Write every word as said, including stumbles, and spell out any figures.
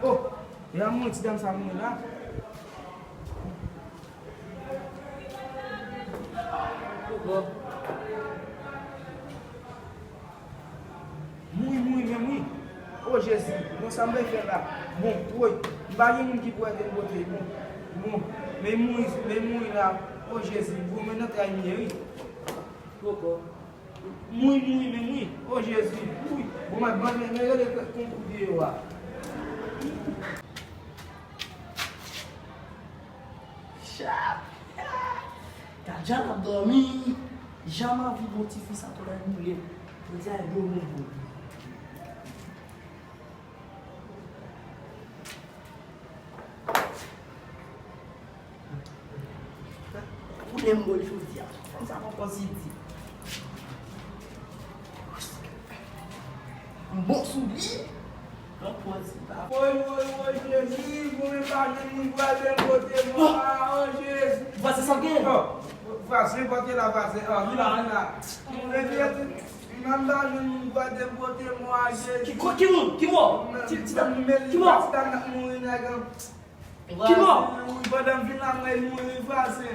Oh, e a mouri ti dam sa mouri la. Mouri, mouri, men mouri. Oh Jezi, bon, sa m pral fè la? Bon, woy, m pa gen moun ki pou ede m pote, bon, bon, men mouri, men mouri la. Oh Jezi, bon, men nan tray m ye, wi. Poko. Mouri, mouri, men mouri. Oh Jezi, mouri. Bon, mwen, mwen, mwen, mwen rele konkou vye yo a. Chat! Gad jan l ap dòmi. Jan m anvi bon tifi sa tou lè boule. Jodi a yo bon bon. Ou lè m bòl jodi a. Fanm sa poko sezi. M bon sou li. Pran pòz li pa. Woy, woy, woy, Jezi, mwen menm pa jwenn moun pou al byen pote mò a, oh Jezi. Vwazen sa gen? Oh, vwazen, pote la, vwazen. Oh, vin la, vin la. Mwen vin la. Mwen pa jwenn moun pou al byen pote mò a, Jezi. Ki, ki moun? Ki mò? Ti, ti dam, ki mò? Ti dam nan mouri, nèg an. Ki mò? Vwazen, wi, pandan m vin la, mwen mouri, vwazen.